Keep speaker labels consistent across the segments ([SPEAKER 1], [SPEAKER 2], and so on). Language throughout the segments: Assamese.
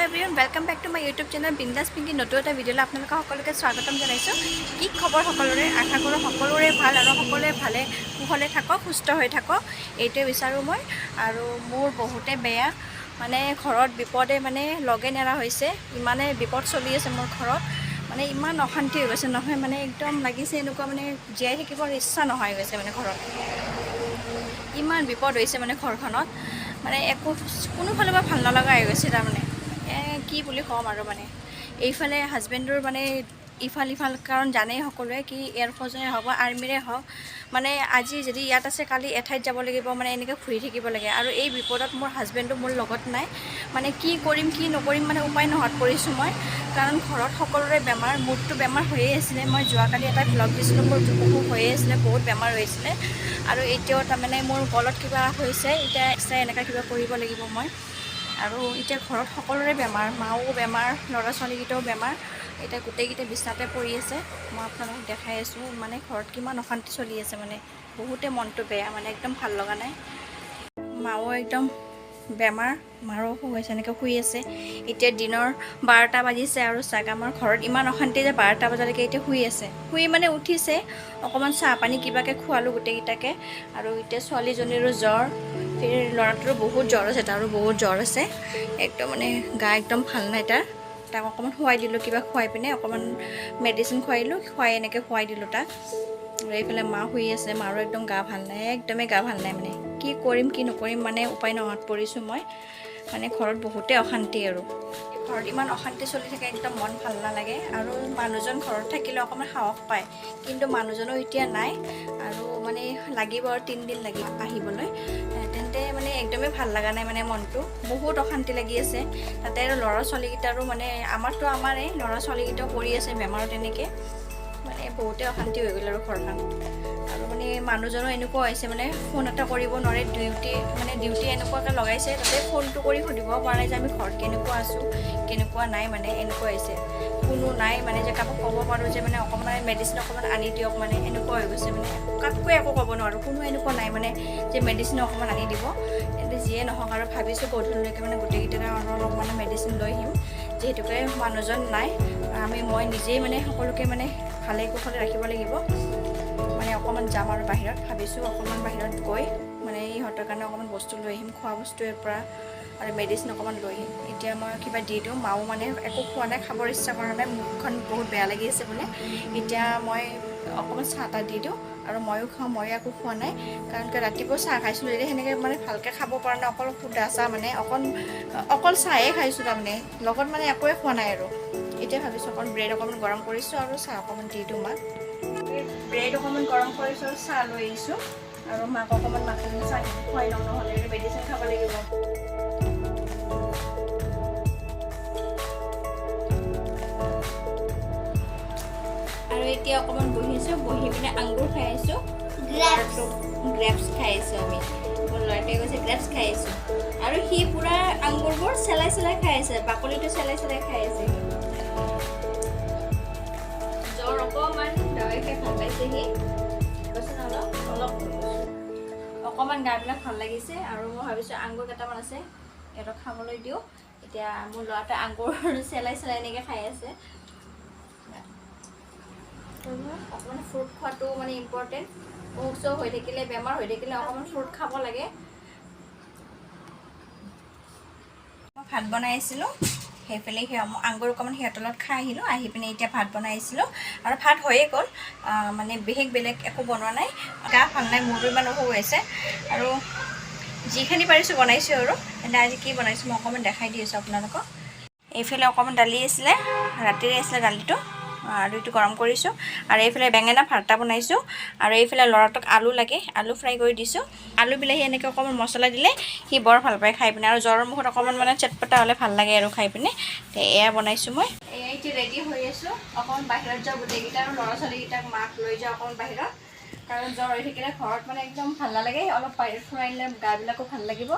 [SPEAKER 1] Everyone, welcome back to my YouTube channel বিন্দাছ পিংকি। নতুন এটা ভিডিঅ'লৈ আপোনালোকক সকলোকে স্বাগতম জনাইছোঁ। কি খবৰ সকলোৰে? আশা কৰোঁ সকলোৰে ভাল আৰু সকলোৱে ভালে কুশলে থাকক, সুস্থ হৈ থাকক, এইটোৱে বিচাৰোঁ মই। আৰু মোৰ বহুতে বেয়া, মানে ঘৰত বিপদে মানে লগে নেৰা হৈছে। ইমানে বিপদ চলি আছে মোৰ ঘৰত, মানে ইমান অশান্তি হৈ গৈছে নহয়, মানে একদম লাগিছে এনেকুৱা মানে জীয়াই থাকিবৰ ইচ্ছা নোহোৱা হৈ গৈছে। মানে ঘৰত ইমান বিপদ হৈছে, মানে ঘৰখনত মানে একো কোনোফালৰ পৰা ভাল নলগা হৈ গৈছে। তাৰমানে কি বুলি ক'ম আৰু, মানে এইফালে হাজবেণ্ডৰ মানে ইফাল ইফাল, কাৰণ জানেই সকলোৱে কি এয়াৰফ'ৰ্চৰে হওক বা আৰ্মিৰে হওক, মানে আজি যদি ইয়াত আছে, কালি এঠাইত যাব লাগিব, মানে এনেকৈ ঘূৰি থাকিব লাগে। আৰু এই বিপদত মোৰ হাজবেণ্ডো মোৰ লগত নাই। মানে কি কৰিম কি নকৰিম, মানে উপায় নোহোৱাত পৰিছোঁ মই। কাৰণ ঘৰত সকলোৰে বেমাৰ, মোৰতো বেমাৰ হৈয়ে আছিলে। মই যোৱাকালি এটা ভ্লগ দিছিলোঁ, মোৰ অসুখ হৈয়ে আছিলে, বহুত বেমাৰ হৈছিলে। আৰু এতিয়াও তাৰমানে মোৰ গলত কিবা হৈছে, এতিয়া এক্সট্ৰা এনেকুৱা কিবা কৰিব লাগিব মই। আৰু এতিয়া ঘৰত সকলোৰে বেমাৰ, মাও বেমাৰ, ল'ৰা ছোৱালীকেইটাও বেমাৰ। এতিয়া গোটেইকেইটা বিছনাতে পৰি আছে। মই আপোনালোকক দেখাই আছোঁ, মানে ঘৰত কিমান অশান্তি চলি আছে। মানে বহুতে মনটো বেয়া, মানে একদম ভাল লগা নাই। মাও একদম বেমাৰ, মাৰো অসুখ হৈছে, এনেকৈ শুই আছে। এতিয়া দিনৰ 12টা বাজিছে আৰু চাগ আমাৰ ঘৰত ইমান অশান্তি যে 12টা বজালৈকে এতিয়া শুই আছে। শুই মানে উঠিছে, অকণমান চাহ পানী কিবাকৈ খোৱালোঁ গোটেইকেইটাকে। আৰু এতিয়া ছোৱালীজনীৰো জ্বৰ, ফিৰ ল'ৰাটোৰো বহুত জ্বৰ আছে, তাৰো বহুত জ্বৰ আছে। একদম মানে গা একদম ভাল নাই তাৰ। তাক অকণমান খুৱাই দিলোঁ, কিবা খুৱাই পিনে অকণমান মেডিচিন খুৱাই দিলোঁ, খুৱাই এনেকৈ খুৱাই দিলোঁ তাক। আৰু এইফালে মা শুই আছে, মাৰো একদম গা ভাল নাই, একদমেই গা ভাল নাই। মানে কি কৰিম কি নকৰিম, মানে উপায় নোহোৱাত পৰিছোঁ মই। মানে ঘৰত বহুতেই অশান্তি আৰু ঘৰত ইমান অশান্তি চলি থাকে, একদম মন ভাল নালাগে। আৰু মানুহজন ঘৰত থাকিলে অকণমান সাহস পায়, কিন্তু মানুহজনো এতিয়া নাই। আৰু মানে লাগিব আৰু 3 দিন লাগিব আহিবলৈ। তেন্তে মানে একদমেই ভাল লগা নাই, মানে মনটো বহুত অশান্তি লাগি আছে। তাতে আৰু ল'ৰা ছোৱালীকেইটাৰো, মানে আমাৰতো আমাৰে, ল'ৰা ছোৱালীকেইটাও পৰি আছে বেমাৰত তেনেকৈ, মানে বহুতেই অশান্তি হৈ গ'ল আৰু ঘৰখন। আৰু মানে মানুহজনো এনেকুৱা হৈছে, মানে ফোন এটা কৰিব নোৱাৰে। ডিউটি, মানে ডিউটি এনেকুৱাকৈ লগাইছে, তাতে ফোনটো কৰি সুধিব পৰা নাই যে আমি ঘৰত কেনেকুৱা আছোঁ কেনেকুৱা নাই। মানে এনেকুৱা হৈছে, কোনো নাই মানে যে কাৰোবাক ক'ব পাৰোঁ যে মানে অকণমান মেডিচিন অকণমান আনি দিয়ক। মানে এনেকুৱা হৈ গৈছে, মানে কাকোৱে একো ক'ব নোৱাৰোঁ, কোনো এনেকুৱা নাই মানে যে মেডিচিন অকণমান আনি দিব। তেন্তে যিয়ে নহওক আৰু ভাবিছোঁ গধূলিলৈকে মানে গোটেইকেইটাৰে আৰু অলপ মানে মেডিচিন লৈ আহিম। যিহেতুকে মানুহজন নাই, আমি মই নিজেই মানে সকলোকে মানে ভালে কুশলে ৰাখিব লাগিব। মানে অকণমান যাম আৰু বাহিৰত, ভাবিছোঁ অকণমান বাহিৰত গৈ মানে ইহঁতৰ কাৰণে অকণমান বস্তু লৈ আহিম, খোৱা বস্তুৰ পৰা আৰু মেডিচিন অকণমান লৈ আহিম। এতিয়া মই কিবা দি দিওঁ। মাও মানে একো খোৱা নাই, খাবৰ ইচ্ছা কৰা নাই, মুখখন বহুত বেয়া লাগি আছে বোলে। এতিয়া মই অকণমান চাহ তাহ দি দিওঁ আৰু ময়ো খাওঁ। ময়ো একো খোৱা নাই, কাৰণ কিয় ৰাতিপুৱা চাহ খাইছিলোঁ, এতিয়া সেনেকৈ মানে ভালকৈ খাব পৰা নাই। অকল সুদা চাহ, মানে অকণ অকল চাহে খাইছোঁ, তাৰমানে লগত মানে একোৱে খোৱা নাই। আৰু এতিয়া ভাবিছোঁ অকণ ব্ৰেড অকণমান গৰম কৰিছোঁ আৰু চাহ অকণমান দি দিওঁ মাক। ব্ৰেড অকণমান গৰম কৰিছোঁ আৰু চাহ লৈ আহিছোঁ আৰু মাক অকণমান মাক চাহ খুৱাই লওঁ, নহ'লে মেডিচিন খাব লাগিব। আৰু এতিয়া অকণমান বহিছোঁ, বহি পিনে আংগুৰ খাই আছোঁ। গ্ৰেপছ খাই আছোঁ আমি। মোৰ ল'ৰাটোৱে কৈছে গ্ৰেপছ খাই আছোঁ আৰু সি পূৰা আংগুৰবোৰ চেলাই চেলাই খাই আছে, বাকলিটো চেলাই চেলাই খাই আছে। জ্বৰ অকণমান দাৱাই খাই ভাল পাইছে সি। কৈছে অলপ অলপ অকণমান গাবিলাক ভাল লাগিছে। আৰু মই ভাবিছোঁ আংগুৰ কেইটামান আছে, সিহঁতক খাবলৈ দিওঁ। এতিয়া মোৰ ল'ৰাটোৱে আংগুৰ চেলাই চেলাই এনেকৈ খাই আছে। অকণমান ফ্ৰুট খোৱাটো মানে ইম্পৰ্টেণ্ট। অসুখ চসুখ হৈ থাকিলে, বেমাৰ হৈ থাকিলে অকণমান ফ্ৰুট খাব লাগে। মই ভাত বনাই আছিলোঁ, সেইফালে আংগুৰ অকণমান সিহঁতৰ লগত খাই আহিলোঁ। আহি পিনে এতিয়া ভাত বনাই আছিলোঁ আৰু ভাত হৈয়ে গ'ল। মানে বিশেষ বেলেগ একো বনোৱা নাই, গা ভাল নাই, মোৰো ইমান অসুখ হৈছে আৰু যিখিনি পাৰিছোঁ বনাইছোঁ। আৰু তেন্তে আজি কি বনাইছোঁ মই অকণমান দেখাই দি আছোঁ আপোনালোকক। এইফালে অকণমান দালি আছিলে, ৰাতিৰে আছিলে দালিটো আৰু এইটো গৰম কৰিছোঁ। আৰু এইফালে বেঙেনা ভৰ্তা বনাইছোঁ। আৰু এইফালে ল'ৰাটোক আলু লাগে, আলু ফ্ৰাই কৰি দিছোঁ। আলু বিলাহী এনেকৈ অকণমান মছলা দিলে সি বৰ ভাল পায় খাই পিনে। আৰু জ্বৰৰ মুখত অকণমান মানে চটপটা হ'লে ভাল লাগে আৰু খাই পিনে। এয়া বনাইছোঁ মই। এয়া এতিয়া ৰেডি হৈ আছোঁ, অকণমান বাহিৰত যাওঁ গোটেইকেইটা আৰু ল'ৰা ছোৱালীকেইটাক মাক লৈ যাওঁ অকণমান বাহিৰত। কাৰণ জ্বৰ হৈ থাকিলে ঘৰত মানে একদম ভাল নালাগে, অলপ বাহিৰত ফুৰাই আনিলে গাবিলাকো ভাল লাগিব।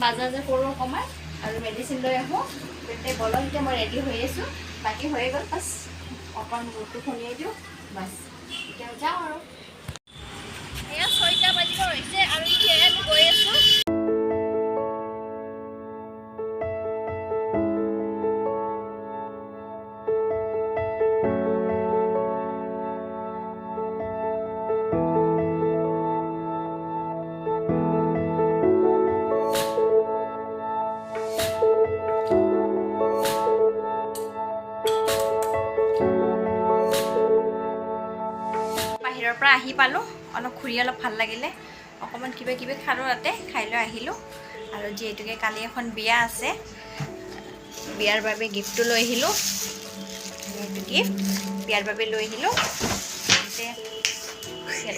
[SPEAKER 1] বাজাৰ যে কৰোঁ অকণমান আৰু মেডিচিন লৈ আহোঁ। তেন্তে বলক, এতিয়া মই ৰেডি হৈ আছোঁ, বাকী হৈয়ে গ'ল, বাছ অকণ মূৰটো খুন্দিয়াই দিওঁ, বাছ এতিয়া যাওঁ। আৰু এয়া 6টা বাজিব হৈছে আৰু এতিয়া আমি গৈ আছোঁ। আহি পালোঁ, অলপ ঘূৰি অলপ ভাল লাগিলে, অকণমান কিবা কিবি খালোঁ তাতে, খাই লৈ আহিলোঁ। আৰু যিহেতুকে কালি এখন বিয়া আছে, বিয়াৰ বাবে গিফ্টটো লৈ আহিলোঁ। এইটো গিফ্ট বিয়াৰ বাবে লৈ আহিলোঁ।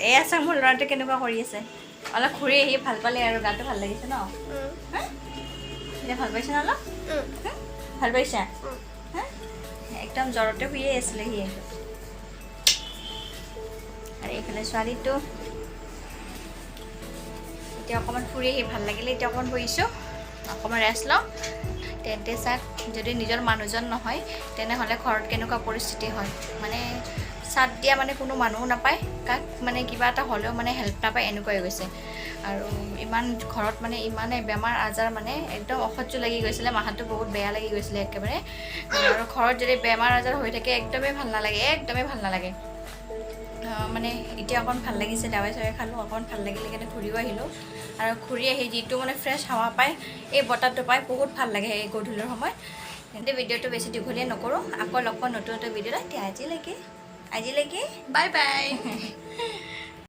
[SPEAKER 1] এই আছে মোৰ ল'ৰাটো, কেনেকুৱা কৰি আছে। অলপ ঘূৰি আহি ভাল পালে আৰু গাটো ভাল লাগিছে ন? হা? এতিয়া ভাল পাইছে ন অলপ? হা? ভাল পাইছা? হা? একদম জ্বৰতে শুইয়ে আছিলে সি। আৰু এইফালে ছোৱালীটো। এতিয়া অকণমান ফুৰি আহি ভাল লাগিলে, এতিয়া অকণমান বহিছোঁ, অকণমান ৰেষ্ট লওঁ। তেন্তে চাওক, যদি নিজৰ মানুহজন নহয় তেনেহ'লে ঘৰত কেনেকুৱা পৰিস্থিতি হয়। মানে চাথ দিয়া মানে কোনো মানুহো নাপায়, কাক মানে কিবা এটা হ'লেও মানে হেল্প নাপায়, এনেকুৱা হৈ গৈছে। আৰু ইমান ঘৰত মানে ইমানে বেমাৰ আজাৰ, মানে একদম অসহ্য লাগি গৈছিলে, মাথাটো বহুত বেয়া লাগি গৈছিলে একেবাৰে। আৰু ঘৰত যদি বেমাৰ আজাৰ হৈ থাকে, একদমেই ভাল নালাগে, একদমেই ভাল নালাগে। মানে এতিয়া অকণ ভাল লাগিছে, দাৱাই চাৱাই খালোঁ, অকণ ভাল লাগিলে কাৰণে ঘূৰিও আহিলোঁ। আৰু ঘূৰি আহি যিটো মানে ফ্ৰেছ হাৱা পায়, এই বতাহটো পাই বহুত ভাল লাগে এই গধূলিৰ সময়ত। তেন্তে ভিডিঅ'টো বেছি দীঘলীয়া নকৰোঁ, আকৌ লগ পাওঁ নতুন নতুন ভিডিঅ'ত। এতিয়া আজিলৈকে
[SPEAKER 2] বাই বাই।